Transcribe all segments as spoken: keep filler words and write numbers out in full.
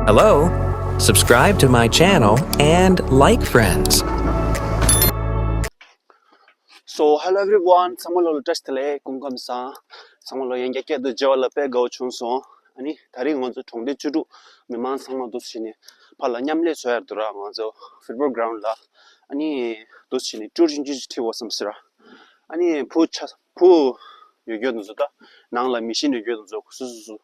Hello, subscribe to my channel and like friends. So, hello everyone. ཚང་མ་ལོ་ལ་བཀྲ་ཤིས་བདེ་ལེགས། སྐུ་ཁམས་བཟང་། ཚང་མ་ལོ་ཡང་བསྐྱར་སྐྱར་དུ་མཇལ་བ་ལ་དཔེ་དགའ་བོ་བྱུང་སོང་། ཨ་ནི་ད་རེས་ང་ཚོ་གྲོང་སྡེ་བཅུ་དྲུག་མི་མང་ཚང་མ་འདུག་སེ་བྱས་ནས་ཕར་ལ་མཉམ་ལས་བཟོ་ཡར་འདུག་ར། ང་ཚོ་ཕུཊ་བོལ་གྷི་རའུན་ཌི་ལ་ཨ་ནི་འདུག་སེ་བྱས་ནས་ཊུར་ཆུང་ཆུང་ཞིག་ཁྲིད་དགོས་བསམ་སོང་ར། ཨ་ནི་བུ་ཆ་བུ་ཡོད་རྒྱུ་དེ་ཚོ་ད་ནང་ལ་མི་ཤིན་ཡོད་རྒྱུ་དེ་ཚོ་སོ་སོ་སོ་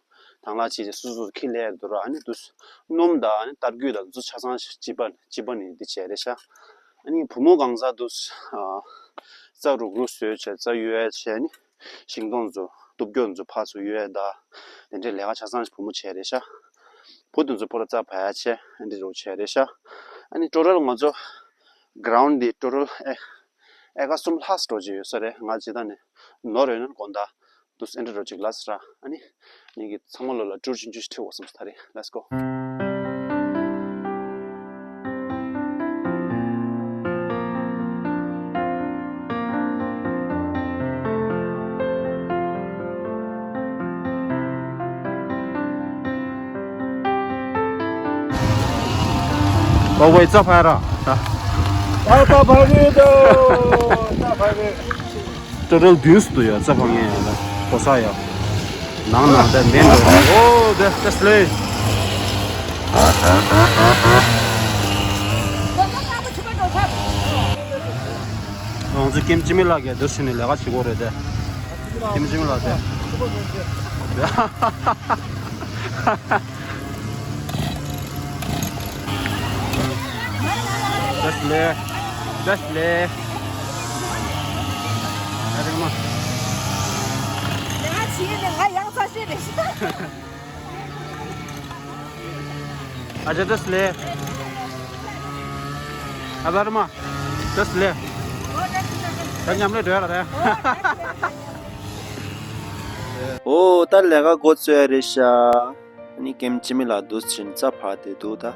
དང་ལ་བྱས་རྗེས་སོ་སོ་སོ་ཁྱེར་སླེབས་འདུག་ར། ཨ་ནི་དུས་སྣུམ་དང་ཨ་ནི་ཏར་སྐུད་དང་དེ་ཚོ་ཆ་ཚང་སྤྱི་པ་སྤྱི་པ་ནས་འདི་བྱས་རེད་ཤག་ཨ་ནི་བུ་མོ་གང་ཟག་དུས་རྩྭ་རུག་རུག་བཟོས་བྱས་རྩྭ་གཡོལ་བྱས་ནི་ཤིང་སྡོང་ཚོ་སྟུག་པོ་ཚོ་ཕར་ཚུར་གཡོལ་དང་དེ་འདྲའི་ལས་ཀ་ཆ་ཚང་བུ་མོ་བྱས་རེད་ཤག་བུ་དེ་ཚོ་པོ་ར་རྩྭ་བར་ཡ་བྱས་ཨ་འདི་རུ་བྱས་རེད་ཤག་ཨ་ནི་ཊོ་ཊལ་ང་ཚོ་གྷི་རའུན་ཌི་འདི་ཊོ་ཊལ་ཨེ་ཨེ་ཀ་གསུམ་ལྷག་འགྲོ་གི་ཡོད་ས་རེད། ང་ཇི་ལྟར་ནས་ནོར་ཡོད་ན་དགོངས་དག་འདུག་སེ་འདྲ་རོ་ཅིག་ལ་སི་ར། ཨ་ནི་ངེད་ཀྱི་ཚང་མ་ལོ་ལ་ཊུར་ཆུང་ཆུང་ཞིག་ཁྲིད་འོ་བསམ་སོང་། ད་རེས་let's go། ཨོ་ཝེ་ཙ་ཕ་ར། ད་ད་ཕ་རི་དོ། ད་ཕ་རི། ཊོ་ཊལ་བདུན་སུ་ཡོད་རྩྭ་ཕང་ངེ་ཡོད་ན་ཕོ་ས་ཡོད། ནང་ནང་དེ་མེན་འགྲོ། ཨོ་དེ་དེ་སླེ། ང་ཚོ་ཀེམ་ཅི་མི་ལགས་ཀྱིས་འདུག་སེ་བྱས་ནས་ལས་ཀ་བྱེད་ཀྱི་ཡོད་རེད་དེ། ཀེམ་ཅི་མི་ལགས་དེ། དེ་སླེ། དེ་སླེ། ཨ་རེ་མ། ང་ཡང་ཚ་ཤེས་རེད། ཨ་ཅེ་དེ་སླེ། ཨ་ད་རེ་མ། དེ་སླེ། ད་མཉམ་ལས་འགྲོ་ཡ་ལ་རེད། ཨོ་ད་ལས་ཀ་འགོ་བཙུགས་ཡ་རེད་ཤག་ཨ་ནི་ཀེམ་ཅི་མི་ལགས་འདུག་སེ་བྱས་ནས་རྩྭ་ཕར་དེ་འདུག་ད།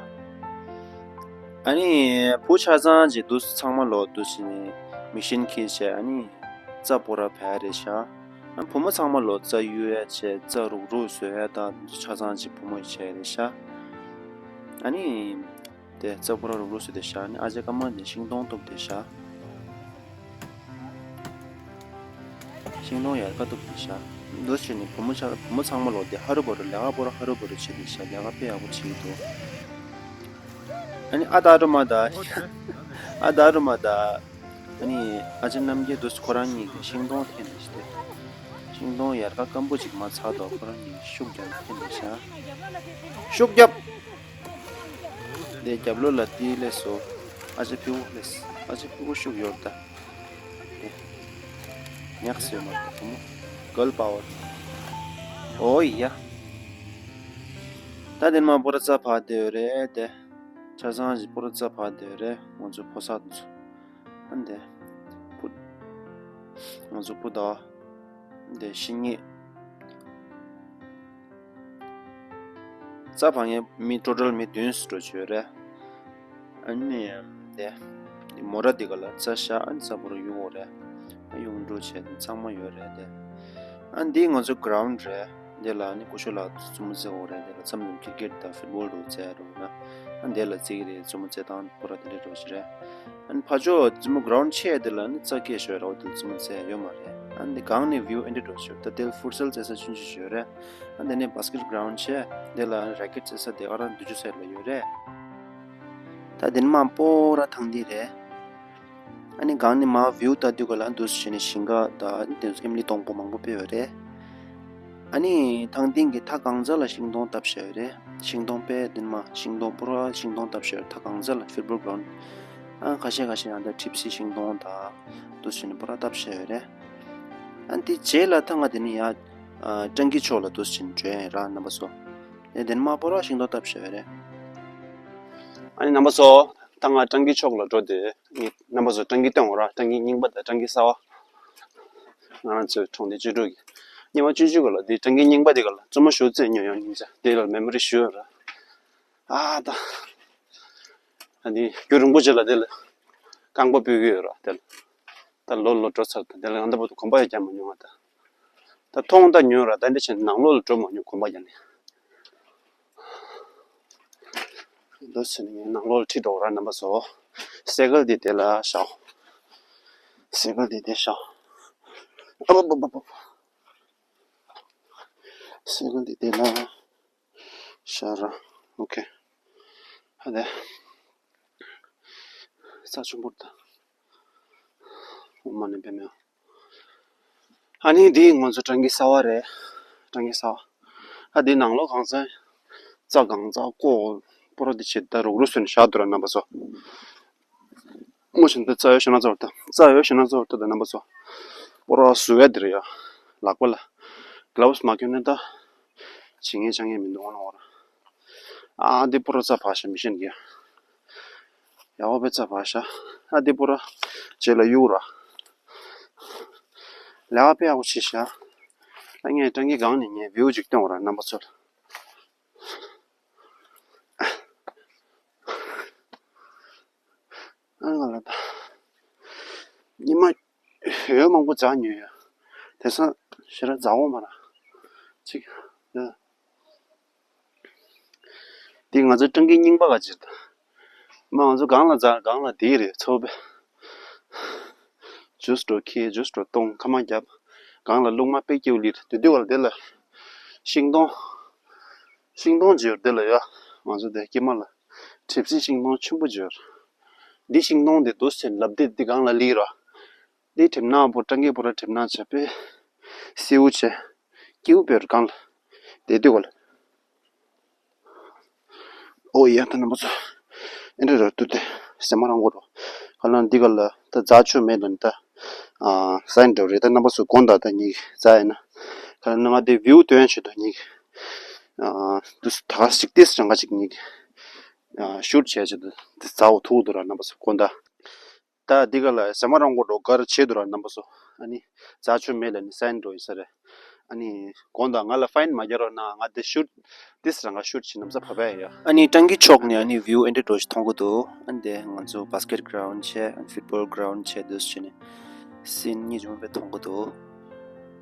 ཨ་ནི་བུ་ཆ་ཚང་ཅིག་འདུག་སེ་ཚང་མ་ལོ་འདུག་སེ་བྱས་ནས་མི་ཤིན་ཁྱེར་བྱས་ཨ་ནི་རྩྭ་སྤོ་ར་ཕར་རེད་ཤག་ཨ་བུ་མོ་ཚང་མ་ལོ་རྩྭ་གཡོལ་ཡ་བྱས་རྩྭ་རུག་རུག་བཟོ་ཡ་དང་འདུག་སེ་ཆ་ཚང་ཅིག་བུ་མོ་ཡིས་བྱས་རེད་ཤག་ཨ་ནི་དེ་རྩྭ་སྤོ་ར་རུག་རུག་བཟོས་བསྡད་ཤག་ཨ་ནི་ཨ་ཅེ་ཀརྨ་དེ་ཤིང་སྡོང་གཏུབ་བསྡད་ཤག་ཤིང་སྡོང་ཡལ་ག་གཏུབ་བསྡད་ཤག་འདུག་སེ་བྱས་ནས་བུ་མོ་ཆ་བུ་མོ་ཚང་མ་ལོ་དེ་ཧ་རུ་བ་རུ་ལས་ཀ་སྤོ་ར་ཧ་རུ་བ་རུ་བྱས་བསྡད་ཤག་ལས་ཀ་དཔེ་ཡག་པོ་བྱེད་ཀྱི་འདུག་ཨ་ནི་ཨ་ད་རུ་མ་ད། ཨ་ད་རུ་མ་ད། ཨ་ནི་ཨ་ཅེ་རྣམ་རྒྱལ་དུས་ཁོ་རང་གཉིས་ཀྱིས་ཤིང་སྡོང་འཐེན་ནས་ཤི་སྟེ། ཤིང་སྡོང་ཡལ་ག་སྐམ་པོ་ཅིག་མ་ཚར་དུས་ཁོ་རང་གཉིས་ཀྱིས་ཤུགས་རྒྱབ་ནས་འཐེན་ནས་ཤ། ཤུགས་རྒྱབ། དེ་རྒྱབ་ལོགས་ལ་དེ་སླེབས་སོང་། ཨ་ཅེ་ཕྲུ་གུ་སླེབས། ཨ་ཅེ་ཕྲུ་གུ་ཤུགས་ཡོད་ད། དེ། ཉག་སེ་མ་ད་བུ་མོ། གརལ་པ་ཝར། ཨོ་ཡ། ད་དེ་མ་པོ་ར་རྩྭ་ཕར་དེ་ཡོད་རེད་དེ། ཆ་ཚང་ཞིག་པོ་ར་རྩྭ་ཕར་དེ་ཡོད་རེད། ང་ཚོ་ཕོ་གསར་དེ་ཚོ། ཨ་འདི། བུ། ང་ཚོ་བུ་དང་། འདི་ཤི་ཉེ། རྩྭ་ཕང་ངེ་མི་ཊོ་ཊལ་མི་བདུན་ཙམ་འགྲོ་ཆོག་རེད། ཨ་ནི་འདི། མོ་ར་འདི་ག་ལ་རྩྭ་ཤ་ཨ་ནི་རྩྭ་ཕོ་ར་གཡུག་འོ་རེད། ཨ་གཡུག་འགྲོ་བྱས་ནས་ཚང་མ་ཡོད་རེད་དེ། ཨ་འདི་ང་ཚོ་གྷི་རའུན་ཌི་རེད། འདི་ལ་ནི་ཀུ་ཤུ་ལགས་རྩེད་མོ་རྩེ་འོ་རེད། འདི་ལ་མཚམས་མཚམས་ཀིར་ཀེཊ་དང་ཕུཊ་བོལ་འགྲོ་རྩེ་རོགས་ན། ཨ་འདི་ལ་རྩེ་གི་རེད། རྩེད་མོ་རྩེ་སྟངས་པོ་ར་དེ་འདྲ་འགྲོ་ཞིག་རེད། ཨ་ནི་ཕ་ཕྱོགས་རྩེད་མོ་གྷི་རའུན་ཌི་ཆེ་འདི་ལ་ནི་རྩྭ་སྐྱེས་ཤོས་ར་འོ་དེ་རྩེད་མོ་རྩེ་ཡོད་མ་རེད། ཨ་ནི་འདི་སྒང་ནས་བིའུ་ཨེ་འདྲ་འགྲོ་ཞིག་ད་དེ་ལ་ཕུཊ་སལ་རྩེ་ས་ཆུང་ཆུང་ཞིག་ཡོད་རེད། ཨ་འདི་ནས་བྷ་སི་ཀེཊ་གྷི་རའུན་ཌི་ཆེ། འདི་ལ་རེ་ཀེཊ་རྩེ་ས་དེ་ཨ་རང་འདི་ཆུ་སེར་ལ་ཡོད་རེད། ད་འདི་ནས་མར་སྤོ་ར་ཐང་འདི་རེད། ཨ་ནི་སྒང་ནས་མར་བིའུ་ལྟ་དུས་ག་ལ་འདུག་སེ་བྱས་ནས་ཞིང་ཁ་དང་དེ་ཚོ་ཨེམ་ལི་སྡོང་པོ་མང་པོ་སྤེལ་ཡོད་རེད། ཨ་ནི་ཐང་སྟེང་གི་མཐའ་གང་ཚ་ལ་ཤིང་སྡོང་བཏབ་བཞག་ཡོད་རེད། ཤིང་སྡོང་དཔེ་དེ་མ་ཤིང་སྡོང་པོ་ར་ཤིང་སྡོང་བཏབ་བཞག་ཡོད་མཐའ་གང་ཚ་ལ་ཕུཊ་བོལ་གྷི་རའུན་ཌི། ཨ་ཁ་ཤས་ཁ་ཤས་ཡང་ད་ཁྲིབ་སི་ཤིང་སྡོང་དང་འདུག་སེ་བྱས་ནས་པོ་ར་བཏབ་བཞག་ཡོད་རེད། ཨ་ནི་དེ་རྗེས་ལ་ཐང་ང་དེ་ནས་ཡ་ཨ་སྤྲང་ཀི་ཕྱོགས་ལ་འདུག་སེ་བྱས་ནས་འགྲོ་ཡ་ཡིན་ར་རྣམ་པ་ཚོ། ཨེ་དེ་ནས་མར་སྤོ་ར་ཤིང་སྡོང་བཏབ་བཞག་ཡོད་རེད། ཨ་ནི་རྣམ་པ་ཚོ། ད་ང་སྤྲང་ཀི་ཕྱོགས་ལ་འགྲོ་དུས་ངས་རྣམ་པ་ཚོ་སྤྲང་ཀི་སྟོན་འོ་ར། སྤྲང་ཀི་རྙིང་པ་དང་སྤྲང་ཀི་གསར་བ། ང་རང་ཚོའི་གྲོང་སྡེ་བཅུ་དྲུག་གི་སྔོན་མ་ཆུང་ཆུང་ག་ལ་འདི་སྤྲང་ཀི་རྙིང་པ་འདི་ག་ལ་རྩེད་མོ་ཞུ་རྩེད་ཉོ་ཡོང་སྙིང་རྗེ་འདི་ལ་མེ་མོ་རི་ཞུ་ཡོད་ར། ཨ་ད། ཨ་འདི་རྒྱུན་རིང་པོ་ཅིག་ལ་འདི་ལ་རྐང་པ་ཕུད་ཀྱི་ཡོད་ར་འདི་ལ། ད་ལོ་ལོ་འགྲོ་ཚར་ད་འདི་ལ་ང་ད་བར་དུ་གོམ་པ་ཡང་རྒྱག་མ་མྱོང་བ་ད། ད་མཐོང་ད་ཉོན་ར་ད་འདི་ཕྱིན་ནང་ལོགས་ལ་འགྲོ་མ་མྱོང་གོམ་པ་རྒྱག་ནས། འདུག་ཟེར་ནས་ངས་ནང་ལོགས་ལ་ཁྲིད་འགྲོ་ར་རྣམ་པ་ཚོ། སའི་ཀལ་འདི་དེ་ལ་བཞག་སའི་ཀལ་འདི་དེ་བཞག་ཨ་པ་པ་པ་པ། སའི་ཀལ་འདི་དེ་ལ་བཞག་ར། ཨོ་ཁེ། ཧ་དེ། ས་ཆུང་པོར་ད། ཨོ་མ་ནི་པེ་མེ། ཨ་ནི་འདི་ང་ཚོ་ཊང་གི་གསར་བ་རེད། ཊང་གི་གསར་བ། ཨ་འདི་ནང་ལོགས་གང་ས། རྩྭ་གང་ས་ཀོ། པོ་ར་འདི་བྱེད་ད་རུག་རུག་སོན་བཞག་འདུག་ར་རྣམ་པ་ཚོ། མོ་བཞིན་དུ་རྩྭ་ཡོད་ཤེ་ན་ཚོར་ད། རྩྭ་ཡོད་ཤེ་ན་ཚོར་ད་ད་རྣམ་པ་ཚོ། པོ་ར་བཟོ་ཡ་འདི་རེད་ཡ། ལག་པ་ལ། གི་ལབ་སི་མ་གྱོན་ན་ད། བྱེད་ངེས་བྱ་ངེས་མི་འདུག་ཨ་ནོར། ཨ་འདི་པོ་ར་རྩྭ་བག་ཤ་མི་ཤེས་ཀྱི། ཡ་ཨོ་པེ་རྩྭ་བག་ཤ། ཨ་འདི་པོ་ར། རྗེས་ལ་གཡུག་ར། ལས་ཀ་དཔེ་ཡག་པོ་བྱེད་ཤག་ཨ་ངས་ཊང་གི་སྒང་ནས་ངས་བིའུ་ཅིག་སྟོན་འོ་ར་རྣམ་པ་ཚོ་ལ། ཨ་ང་ལ་ད། ཉི་མ་འོད་མང་པོ་འཛག་ཉོས་ཡོད། དེང་སང་ཞེ་དྲག་འཛག་འོང་མ་ར། ཅིག་ཡ། འདི་ང་ཚོ་ཊང་གི་རྙིང་པ་ག་ཅིག་ད། མ་ང་ཚོ་སྒང་ལ་འཛག་སྒང་ལ་འདི་རེད་ཚོ་པས། ཇུས་འགྲོ་ཁྱེར་ཇུས་འགྲོ་གཏོང་ཁ་མ་བརྒྱབ། སྒང་ལ་རླུང་མ་དཔེ་སྐྱིད་པོ་ལིར་དེ་དུས་བར་དེ་ལ། ཤིང་སྡོང་། ཤིང་སྡོང་ཅིག་ཡོད་དེ་ལ་ཡ། ང་ཚོ་དེ་སྐྱེས་མ་ལ། གྲིབ་བསིལ་ཤིང་སྡོང་ཆེན་པོ་ཅིག་ཡོད། འདི་ཤིང་སྡོང་དེ་འདུག་སེ་ལབ་དེ་འདི་སྒང་ལ་ལིར་ར། འདི་གྲིབ་ནག་པོ་ཊང་གི་པོ་ར་གྲིབ་ནག་བྱས་པས། སེའུ་བྱས། སྐྱིའུ་བེར་སྒང་ལ། དེ་དུས་ག་ལ། ཨོ་ཡ་ད་རྣམ་པ་ཚོ། ཨེ་འདྲ་ར་ཏུ་དེ་སེ་མ་རང་གོ་རོ། ག་ལ་འདི་ག་ལ་ད་རྫ་ཆུ་མེད་ལ་ནི་ད། ཨ་སའིན་འདྲ་རེད་ད་རྣམ་པ་ཚོ་དགོངས་དག་ད་ཉིག་རྫ་ཡིན་ན། ག་ལ་ནི་ང་དེ་བིའུ་སྟོན་ཆེད་དུ་ཉིག་ཨ་དུ་ད་ག་ཞིག་ཏིས་རང་ག་ཅིག་ཉིག་ཨ་ཤུཊ་བྱས་ཆེད་དུ་དེ་རྫ་འོ་ཐུག་འདུག་ར་རྣམ་པ་ཚོ་དགོངས་དག་ད་འདི་ག་ལ་ཟ་མ་རང་གོ་འགྲོ་གར་བྱེད་དུ་ར་རྣམ་པ་ཚོ། ཨ་ནི་རྫ་ཆུ་མེད་ལ་ནི་སའིན་འགྲོ་ཡིན་ས་རེད། ཨ་ནི་དགོངས་དག་ང་ལ་ཕའིན་མ་རྒྱག་རོགས་གནང་། ང་དེ་ཤུཊ་ཏིས་རང་ག་ཤུཊ་བྱེད་རྣམ་ས་བབས་ཡ། ཨ་ནི་ཊང་གི་ཕྱོགས་ནས་ཨ་ནི་བིའུ་ཨེ་འདྲ་འགྲོ་ཞིག་མཐོང་གི་འདུག་ཨ་འདི་ང་ཚོ་བྷ་སི་ཀེཊ་གྷ་རའུན་ཌ་བྱས། ཨ་ནི་ཕུཊ་བྷོལ་གྷ་རའུན་ཌ་བྱས། འདུག་བྱས་ནས་སིན་གཉིས་ཆུང་པོ་མཐོང་གི་འདུག་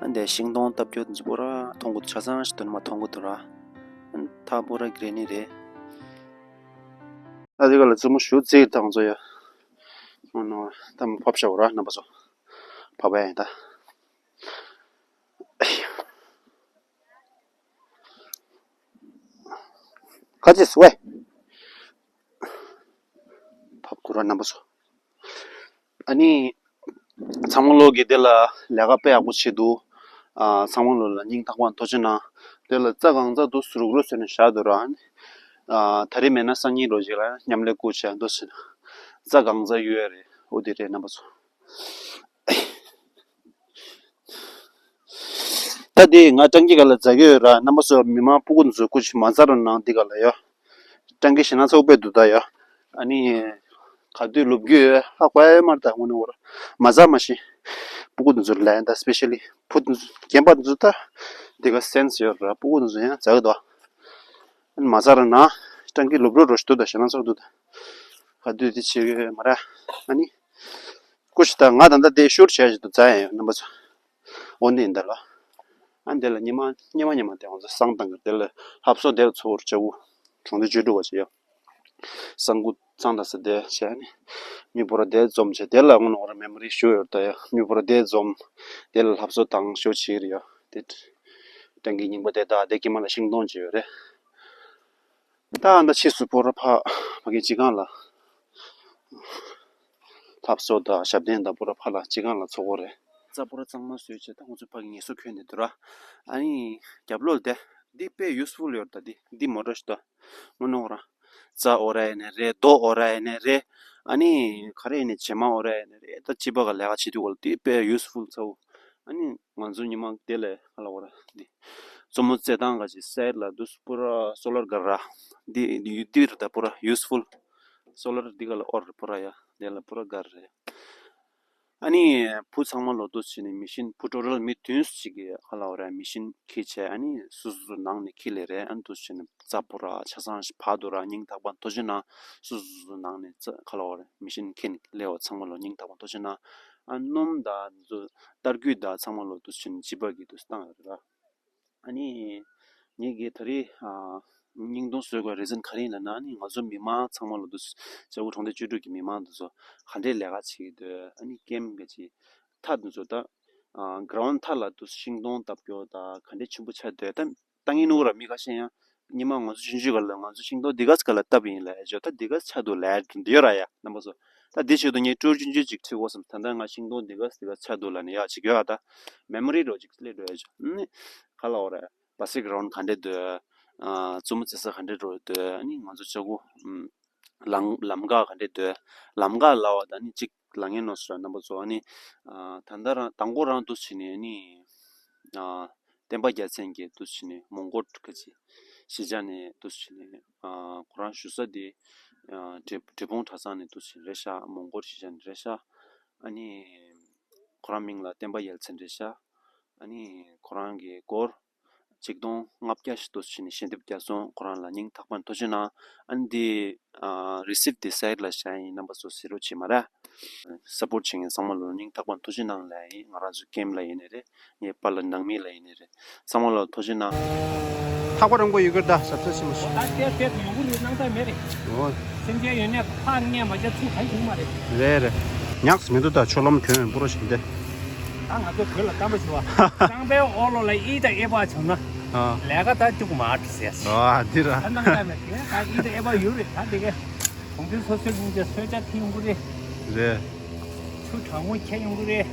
ཨ་འདི་ཤིང་སྡོང་བཏབ་རྒྱུ་འདི་ཚོ་པོ་ར་མཐོང་གི་འདུག་ཆ་ཚང་ཞིག་དོན་མ་མཐོང་གི་འདུག་ར། ཨ་ཐག་པོ་ར་གི་རེ་ནི་རེད། ད་དེ་ག་ལ་བཙུན་མོ་ཞུ་རྩིས་དང་ཚོ་ཡ། ཨོ་ནོ། ད་མ་ཕབ་ཤ་བོ་ར་རྣམ་པ་ཚོ། ཕབ་ཡ་ཡིན་ད། ཁ་ཅིག་སུ་བས། ཕབ་ཁུ་ར་རྣམ་པ་ཚོ། ཨ་ནི། ཚང་མ་ལོག་གི་དེ་ལ་ལས་ཀ་དཔེ་ཡག་པོ་བྱེད་འདུག་ཨ་ཚང་མ་ལོག་ལ་སྙིང་ཐག་པ་ཐུགས་རྗེ་གནང་། དེ་ལ་རྩྭ་གང་རྩྭ་འདུག་སུ་རུག་རུག་ཟེར་ནས་བཞག་འདུག་ར། ཨ་ད་རེས་མེད་ན་སང་ཉིན་རོ་ཞིག་ལ་མཉམ་ལས་སྐུ་བྱས་འདུག་ཟེར་ན། རྩྭ་གང་རྩྭ་ཡོད་ཡ་རེད། འོ་དེ་རེད་རྣམ་པ་ཚོ། ད་དེ་ང་ཊང་གི་ག་ལ་འཛག་གི་ཡོད་ར། རྣམ་པ་ཚོ་མི་མང་སྤུ་གུ་འཛུལ་སྐུ་ཅིག་མ་ཟ་རོགས་གནང་། འདི་ག་ལ་ཡོད། ཊང་གི་ཞེ་ན་ཚོགས་པའི་འདུག་ད་ཡ། ཨ་ནི། ག་དུས་ལོབ་རྒྱུ་ཡོད་ཧ་གོ་ཡ་མར་ད་ངོ་ནས་འོར། མ་ཟ་མ་ཤི། སྤུ་གུ་འཛུལ་ལ་ཡ་ད་སི་པེ་ཤལ་ལི་བུ་འཛུལ་རྒན་པ་འཛུལ་ད། འདི་ག་སེན་སི་ཡོད་ར་སྤུ་གུ་འཛུལ་ཡང་འཛག་གི་འདུག་ཨ་ནི་མ་ཟ་རོགས་གནང་། ཊང་གི་ལོབ་རོ་རོ་ཞིག་འདུག་ད་ཞེ་ན་ཚོགས་འདུག་ད། ག་དུས་དེ་བྱེད་གི་ཡོད་མ་ར། ཨ་ནི། སྐུ་ཞིག་ད་ང་ད་ལྟ་དེ་ཤུཊ་བྱས་ཞིག་ཏུ་འཛག་ཡ་ཡོད་རྣམ་པ་ཚོ། འོ་ནི་འདི་ལ། ཨ་འདི་ལ་ཉི་མ་ཉི་མ་ཉི་མ་དེ་ང་ཚོ་བསང་བཏང་གི་དེ་ལ་ལྷ་བཟོ་དེ་ལ་ཚོར་བྱ་བོ། གྲོང་སྡེ་བཅུ་དྲུག་པ་བྱེད་ཡོད། བསང་ཁུ་བསང་ད་ས་དེ་བྱས་ནས། མི་པོ་ར་དེ་འཛོམས་བྱས་དེ་ལ་དངོས་གནས་ཁོ་ར་མེ་མོ་རི་ཞུ་ཡོད་ད་ཡ། མི་པོ་ར་དེ་འཛོམས། དེ་ལ་ལྷ་བཟོ་དང་ཞོ་བྱེད་རེད་ཡ། དེ། ཊང་གི་རྙིང་པ་དེ་དག་དེ་ཀྱི་མ་ལ་ཤིང་སྡོང་བྱེད་ཡོད་རེད། ད་ཨ་ད་ཕྱིས་སུ་པོ་ར་ཕ་ཕ་གི་སྤྱི་ཁང་ལ། ལྷ་བཟོ་དང་ཞབས་བརྟན་དང་པོ་ར་ཕ་ལ་སྤྱི་ཁང་ལ་ཚོགས་གོ་རེད། རྩྭ་པོ་ར་གཙང་མ་བཟོས་བྱས་ད་ང་ཚོ་ཕ་གི་ངལ་གསོ་ཁྱོན་ནས་འདུག་ར། ཨ་ནི་རྒྱབ་ལོགས་དེ་འདི་དཔེ་ཡུས་ཕུལ་ཡོད་ད། འདི་འདི་མོ་ཊ་ཞིག་ད་དངོས་གནས་ར། རྩྭ་འོ་ར་ཡིན་ནའི་རེད། རྡོ་འོ་ར་ཡིན་ནའི་རེད། ཨ་ནི་ག་རེ་ཡིན་ནའི་བྱེ་མ་འོ་ར་ཡིན་ནའི་རེད། ད་སྤྱི་པ་ག་ལས་ཀ་བྱེད་དུས་ག་ལ་འདི་དཔེ་ཡུས་ཕུལ་ཚ་བོ། ཨ་ནི་ང་ཚོ་ཉི་མ་དེ་ལས་ཧ་ལ་བོ་ར་འདི། མཚོ་མོ་རྩེད་ཐང་ག་ཅིག་སའིཌ་ལ་འདུག་པུ་ར་སོ་ལར་ག་ར། འདི་འདི་ཡུ་འདི་རུ་ད་པུ་ར་ཡུས་ཕུལ། སོ་ལར་འདི་ག་ལ་ཨོར་རེད་པུ་ར་ཡ། དེ་ལ་པུ་ར་ག་རེད། ཨ་ནི་བུ་ཚང་མ་ལོ་འདུག་བྱས་ནས་མི་ཤིན་བུ་ཊོ་ཊལ་མི་བདུན་ཅིག་གི་ཧ་ལ་བོ་ར་མི་ཤིན་འཁྱེར་བྱས། ཨ་ནི་སོ་སོ་སོ་ནང་ནས་འཁྱེར་ལེ་རེད། ཨ་ནི་འདུག་བྱས་ནས་རྩྭ་པུ་ར་ཆ་ཚང་ཞིག་ཕར་འདུག་ར། སྙིང་ཐག་པ་ཐུགས་རྗེ་གནང་། སོ་སོ་སོ་སོ་ནང་ནས་རྩྭ་ཧ་ལ་བོ་ར་མི་ཤིན་འཁྱེར་ནས་ལེ་བ་ཚང་མ་ལོ་སྙིང་ཐག་པ་ཐུགས་རྗེ་གནང་། ཨ་སྣུམ་དང་འདི་ཚོ་ཏར་སྐུད་དང་ཚང་མ་ལོ་འདུག་བྱས་ནས་བྱིས་པ་གི་འདུག་བཏང་ཡོད་རེད་ར། ཨ་ནི་ངེད་ཀྱིས་ད་རེས་ཨ་ སྙིང་སྟོབས་གསོ་དགོས་རེ་ཟན་ག་རེ་ཡིན་ལབ་ན། ཨ་ནི་ང་ཚོ་མི་མང་ཚང་མ་ལ་འདུག་སེ་ལྕགས་པོ་གྲོང་སྡེ་བཅུ་དྲུག་གི་མི་མང་འདུག་སེ་ག་འདྲས་ལས་ཀ་བྱེད་ཀྱི་འདུག་ཨ་ནི་ཀེམ་ག་ཅིག་མཐའ་འདུག་སེ་ད་གྷ་རའུན་ཌི་མཐའ་ལ་འདུག་སེ་ཤིང་སྡོང་བཏབ་རྒྱུ་ད་ག་འདྲས་ཆེན་པོ་ཆགས་འདུག་ད་ལྟ་ངན་ནུ་ར་མི་ཁ་ཤས་ཡང་ཉི་མ་ང་ཚོ་ཆུང་ཆུང་སྒང་ལ་ང་ཚོ་ཤིང་སྡོང་འདི་ག་ས་ག་ལ་བཏབ་ཡིན་ལབ་ཡ་ཅོ། ད་འདི་ག་ས་ཆགས་འདུག་ལབ་ཡ་འདི་ཡོད་ར་ཡ་རྣམ་པ་ཚོ། ད་འདི་ཆེད་དུ་ངས་སྤྲུལ་ཆུང་ཆུང་ཅིག་ཁྲིད་དགོས་བསམ། ད་ལྟ་ང་ཤིང་སྡོང་འདི་ག་ས་འདི་ག་ས་ཆགས་འདུག་ལབ་ནས་ཡག་ཅིག་ཡོད་ཨ། ད་མེ་མོ་རི་འདྲ་ཅིག་སླེབས་འགྲོ་ཡ་ཅོ། ཨ་ནི་ག་ལ་འོ་ར་ཡ། བ་སི་གྷ་རའུན་ཌི་ག་འདྲས་འདུག་ཨ། མཚོ་མོ་རྩེ་ས་ག་འདྲས་འགྲོ་འདུག་ཨ་ནི་ང་ཚོ་ལྕགས་པོ་ལམ་ལམ་འགག་ག་འདྲས་འདུག་ལམ་འགག་ལབ་པ་ད་ནི་གཅིག་ལབ་ངན་ནོ་སོ་ར་རྣམ་པ་ཚོ། ཨ་ནི་ཨ་ད་ལྟ་རང་དང་པོ་རང་འདུག་སེ་བྱས་ནས་ཨ་ནི་ཨ་བསྟན་པ་རྒྱལ་མཚན་གྱིས་འདུག་སེ་བྱས་ནས་མོན་གྷོ་ག་ཅིག་གཞིས་ཆགས་ནས་འདུག་སེ་བྱས་ནས་ཨ་ཁོ་རང་བཞུགས་ས་དེ་ཨ་འབྲས་འབྲས་སྤུངས་གྲྭ་ཚང་ནས་འདུག་སེ་རེད་ཤག་མོན་གྷོ་གཞིས་ཆགས་ནས་རེད་ཤག་ཨ་ནི་ཁོ་རང་མིང་ལ་བསྟན་པ་རྒྱལ་མཚན་རེད་ཤག་ཨ་ནི་ཁོ་རང་གི་སྐོར་ཆིག་སྟོང་ལྔ་བརྒྱ་ཞིག་འདུག་སེ་བྱས་ནས་ཞལ་འདེབས་བརྒྱབ་སོང་། ཁོ་རང་ལ་སྙིང་ཐག་པ་ནས་ཐུགས་རྗེ་གནང་། ཨ་ནི་འདི་ཨ་རི་སིབ་འདི་སའིཌ་ལ་བཞག་ཡིན། རྣམ་པ་ཚོ་གཟིགས་རོགས་བྱེད་མ་ར། སཔོརྚ་བྱེད་མཁན་ཚང་མ་ལ་སྙིང་ཐག་པ་ནས་ཐུགས་རྗེ་གནང་ལབ་ཡིན། ང་རང་ཚོ་ཀེམ་ལ་ཡིན་ནའི་རེད། ངའི་པཱ་ལགས་ནང་མི་ལ་ཡིན་ནའི་རེད། ཚང་མ་ལ་ཐུགས་རྗེ་གནང་། ཐག་པ་རིང་པོ་ཡོད་ཀྱི་རེད་ད། ཟབ་ཚད་ཆེན་པོ་ཞིག་ད་ལྟའི་ཆར་དུ་ཡོང་གི་རེད། སྣང་དག་མེད་རེད། འོ། སེམས་ཅན་ཡོད་ནས་ཁ་ངས་མ་བྱ་ཚུགས་གང་བྱུང་མ་རེད། རེད་རེད། ཉག་མི་འདུག་ད་ཆུ་ལམ་གྱོན་སྤུ་རོ་ཞིག་འདི། ད་ང་ཚོ་བོད་ལ་གཏམ་པ་ཞུ་བ། རྐང་པའི་འོག་ལོག་ལ་ཨི་དང་ཨེ་པ་བྱུང་ན། ཨ། ལས་ཀ་ད་སྐྱུག་མ་འགྲོ་ཟེར། ཨ་འདི་ར། ད་སྣང་དག་མེད་དེ་ད་ཨི་དང་ཨེ་པ་ཡོད་རེད། ད་དེ་གས་གྲོང་ཁྱེར་སོ་སོའི་ལུང་བྱས་སོས་ཇ་འཐེན་ཡོང་གི་རེད། རེད། ཆུ་གྲང་མོ་ཁྱེར་ཡོང་གི་རེད།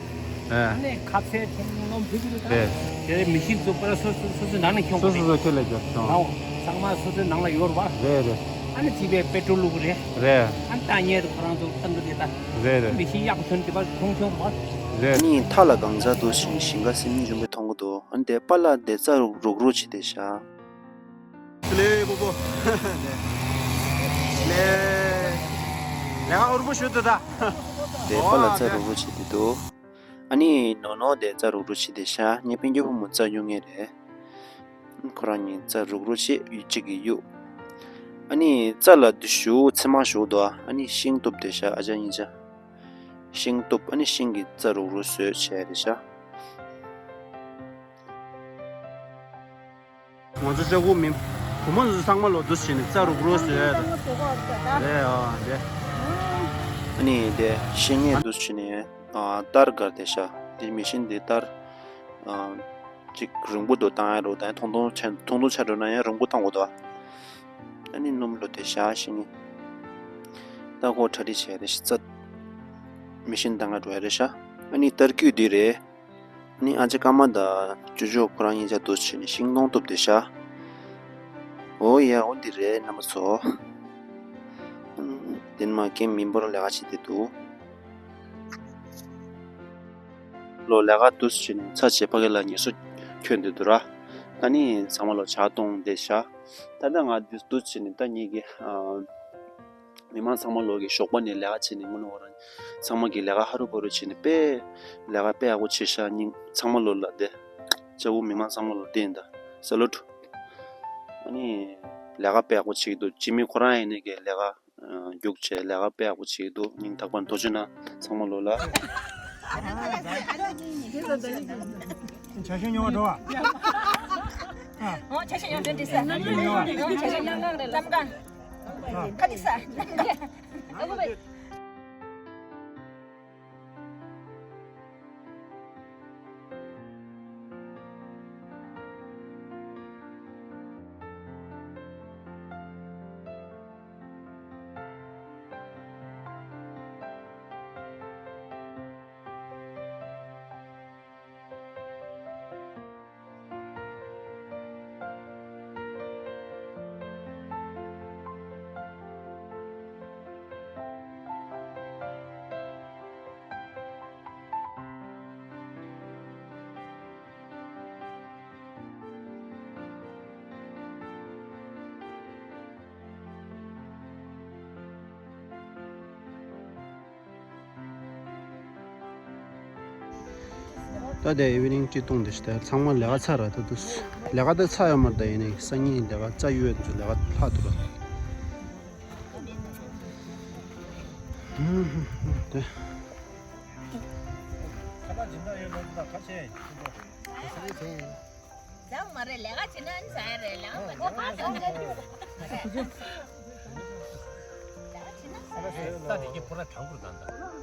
ཨ། ཨ་ནི་ཁ་ཟས་འཐེན་ཡོང་ལོང་ཕུལ་གི་རེད་ད། རེད། དེ་མི་ཤིན་ཚོ་པར་སོ་སོ་སོ་སོའི་ནང་ནས་ཁྱོང་གི་རེད། སོ་སོ་ཁྱོད་ལས་རྒྱབ་སོང་། ཨའོ། ཚང་མ་སོ་སོའི་ནང་ལ་ཡོད་རེད་པ། རེད་རེད། ཨ་ནི་ཅི་བས་པེ་ཊྲོལ་བླུག་གི་རེད། རེད། ཨ་ནི་ལྟ་ཉེས་དུ་ཁོ་རང་ཚོ་བཏང་གི་རེད་ད། རེད་རེད། མི་ཤིན་ཡག་པོ་ཐོན་གི་པ་ཁོང་ཁྱོང་རེད་པ། རེད། ཨ་ནི་མཐའ་ལ་གང་ཚ་འདུག་སེ་ཞིང་ཁ་སེམས་ཉིད་འཇོན་པོ་མཐོང་གི་འདུག་ཨ་ནི་དེ་པཱ་ལགས་དེ་རྩྭ་རུག་རུག་རུག་བྱེད་དེ་ཤག་ལེ་པོ་པོ། ལེ། ལེ་ཧ་འུར་པོ་ཞུ་དུ་ད། དེ་པཱ་ལགས་རྩྭ་རུག་རུག་བྱེད་དེ་འདུག་ཨ་ནི་ནོ་ནོ་དེ་རྩྭ་རུག་རུག་བྱེད་དེ་ཤག་ངའི་སྤུན་ཀྱག་བུ་མོ་རྩྭ་གཡུག་མཁན་རེད། ཁོ་རང་གཉིས་རྩྭ་རུག་རུག་བྱེད་གཅིག་གིས་གཡུག་ཨ་ནི་རྩྭ་ལ་དུ་ཞུ་ཚེར་མ་ཞུ་འདུག་ཨ་ནི་ཤིང་གཏུབ་དེ་ཤག་ཨ་ཅག་གཉིས་ཆ། ཤིང་གཏུབ་ཨ་ནི་ཤིང་གི་རྩྭ་རུག་རུག་བཟོས་བྱས་རེད་ཤག་ང་ཚོ་ལྕགས་པོ་མི་བུ་མོ་ཚོ་ཚང་མ་ལོ་འདུ་བྱས་ནས་རྩྭ་རུག་རུག་བཟོས་ཡ་རེད། རེད་ཨ་རེད། ཨ་ནི་དེ་ཤིང་ངས་འདུ་བྱས་ནས་ཨ་སྟར་དཀར་དེ་ཤག་དེ་མི་ཤིན་དེ་སྟར་ཨ་ཅིག་རིང་པོ་འདུག་བཏང་ཡ་རུ་ད་ཐུང་ཐུང་ཆ་ཐུང་ཐུང་ཆ་འགྲོ་ན་ཡང་རིང་པོ་བཏང་དགོས་འདུག་ཨ་ནི་སྣུམ་ལོ་དེ་ཤག་ཤིང་ངས་ད་ཁོ་གྲ་སྒྲིག་བྱས་རེད་ཤག་རྩྭ་མི་ཤིན་བཏང་ང་འགྲོ་ཡ་རེད་ཤག་ཨ་ནི་སྟར་སྐུད་འདི་རེད། ནི་ཨ་ཅེ་ཀརྨ་དང་ཅོ་ཅོ་ཁོ་རང་གཉིས་ཆ་འདུ་བྱས་ནས་ཤིང་སྡོང་གཏུབ་བསྡད་ཤག་འོ་ཡ་འོ་འདི་རེད་རྣམ་པ་ཚོ། དེ་ནས་མ་ཀེམ་མི་འབོར་ལས་ཀ་བྱེད་བསྡད་འདུག་ལོ་ལས་ཀ་འདུ་བྱས་ནས་ཚར་བྱས་ཕ་གི་ལ་ངལ་གསོ་ཁྱོན་བསྡད་འདུག་ར། ད་ནི་ཚང་མ་ལོ་ཇ་གཏོང་བསྡད་ཤག་ད་ལྟ་ང་འདི་འདུ་བྱས་ནས་ད་ངེད་ཀྱི་མི་མང་ཚང་མ་ལོག་གིས་ཞོགས་པ་ནས་ལས་ཀ་བྱས་ནས་དངོས་གནས་ཁོ་རང་ཚང་མ་གིས་ལས་ཀ་ཧ་རུ་བ་རུ་བྱས་ནས་དཔེ་ལས་ཀ་དཔེ་ཡག་པོ་བྱས་ཤག་སྙིང་ཚང་མ་ལོག་ལ་བདེ། ལྕགས་པོ་མི་མང་ཚང་མ་ལོག་བདེ་ཡིན་ད། ས་ལུ་ཐུ། ཨ་ནི་ལས་ཀ་དཔེ་ཡག་པོ་བྱེད་ཀྱི་འདུག་སྤྱི་མི་ཁོ་རང་ཡིན་ནས་ཀྱི་ལས་ཀ་རྒྱུགས་བྱས་ལས་ཀ་དཔེ་ཡག་པོ་བྱེད་ཀྱི་འདུག་སྙིང་ཐག་པ་ནས་ཐུགས་རྗེ་གནང་ཚང་མ་ལོག་ལ། ཆ་ཤས་ཉོ་བ་འགྲོ་བ། ཨོ་ཆ་ཤས་ཉོ་འདྲེན་འདྲེན་ས། ཆ་ཤས་ཉོ་བ། ཆ་ཤས་ཉོ་གང་རེད་ལམ་ཀ། ཁ་ཏི་ས། ཨ་བུ་བེ། ད་ལྟ་ཨི་ཝི་ནིང་ཊི་གཏོང་བསྡད་ཤག་ད་ཚང་མ་ལས་ཀ་ཚར་ར། ད་དུ་ལས་ཀ་ད་ཚར་ཡོད་མ་རེད། ད་ཡིན་ནའི་སང་ཉིན་ལས་ཀ་རྩ་ཡོད་ཚོ་ལས་ཀ་ལྷག་འདུག་ར། དེ། ཁ་པར་སྦྱིན་བདག་ཡོད་ལོ་ད་ཁ་ཆེ། ལགས་མ་རེད། ལས་ཀ་བྱེད་ན་ནི་ཟ་ཡ་རེད། ལས་ཀ་མ་བྱེད་ན་ཟ་ཡ་རེད། ལས་ཀ་བྱེད་ན་ཟ་ཡ་རེད། ས་དེ་གི་ཕོ་ར་གྲང་པོར་བཏང་དང་།